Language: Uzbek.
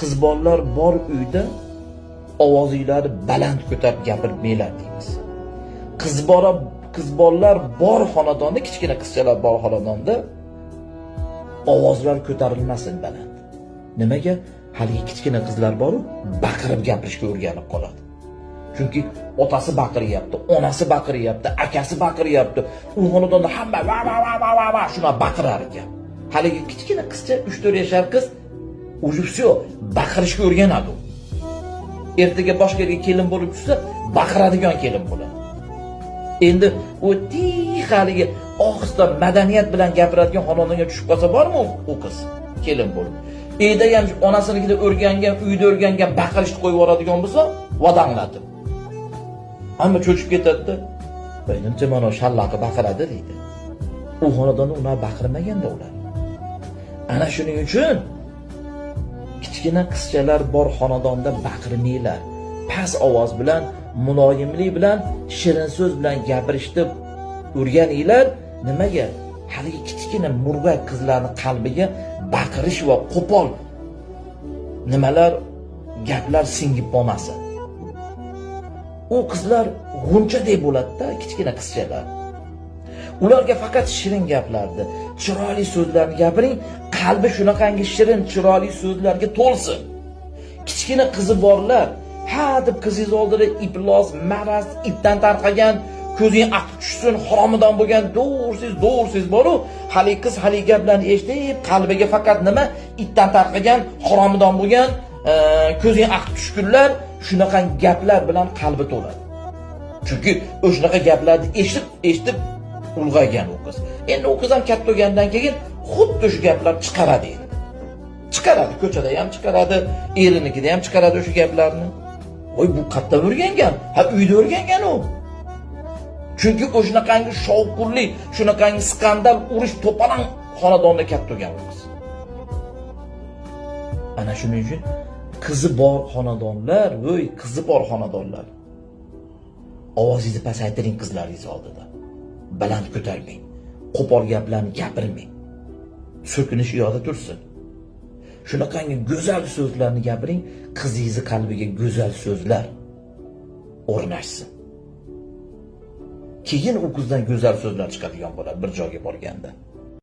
Qiz bolalar bor uyda ovozinglarni baland ko'tarib gapirmanglar deymiz. Qiz bolalar bor xonadonda, kichkina qizchalar bor xonadonda ovozlar ko'tarilmasin baland. Nimaga? Haligi kichkina qizlar boru baqirib gapirishga o'rganib qoladi. Chunki otasi baqiryapti, onasi baqiryapti, akasi baqiryapti. U xonadonda hamma va va va va va va shunaqa baqirar ekan. Haligi kichkina qizcha, 3-4 yashar qiz уже всё, baqirishga o'rganadi u. Ertaga boshqa yerga kelin bo'lib tushsa, baqiradigan kelin bo'ladi. Endi u tix haligi ohista madaniyat bilan gapiradigan xonadonga tushib qolsa bormi u qiz kelin bo'lib. Uyda ham onasinikida o'rgangan, uyda o'rgangan baqirishni qo'yib yuboradigan bo'lsa, vodanglatib. Hamma cho'chib ketadi-da. Menimcha mana shallaqi baqiradi deydi. U xonadonda ular baqirmaganda ular. Ana shuning uchun kichkina qizchalar bor xonadonda baqirmanglar. Past ovoz bilan, muloyimlik bilan, shirin so'z bilan gapirishni o'rganinglar. Nimaga? Haligi kichkina murg'ak qizlarning qalbiga baqirish va qo'pol nimalar, gaplar singib qolmasin. U qizlar g'unchadek bo'ladi-da, kichkina qizchalar. Ularga faqat shirin gaplarni, chiroyli so'zlarni gapiring, qalbi shunaqangi shirin, chiroyli so'zlarga to'lsin. Kichkina qizi borlar, ha deb qizingiz oldida iflos, maraz, itdan tarqagan, ko'zing aqib tushsin, haromidan bo'lgan do'rsiz, do'rsiz boru, haligi qiz haligi gaplarni eshitib, qalbiga faqat nima, itdan tarqagan, haromidan bo'lgan, ko'zing aqib tushgunlar, shunaqa gaplar bilan qalbi to'ladi. Chunki o'shanaqa gaplarni eshitib, eshitib ulg'aygan u qiz. Endi u qiz ham katta bo'lgandan keyin xuddi shu gaplar chiqaradi endi. Chiqaradi, ko'chada ham chiqaradi, erinikida ham chiqaradi o'sha gaplarni. Voy, bu qayerdan o'rgangan? Ha, uyda o'rgangan u. Chunki o'shanaqangi shovqinli, shunaqangi skandal, urush, to'polon xonadonda katta bo'lgan u qiz. Ana shuning uchun qizi bor xonadonlar, voy, qizi bor xonadonlar. Ovozingizni pasaytiring qizlaringiz oldida. Baland ko'tarmang. Qo'pol gaplarni gapirmang. So'kinish u yoqda tursin. Shunaqangi go'zal so'zlarni gapiring, qizingizni qalbiga go'zal so'zlar o'rnashsin. Keyin u qizdan go'zal so'zlar chiqadigan bo'ladi bir joyga borganda.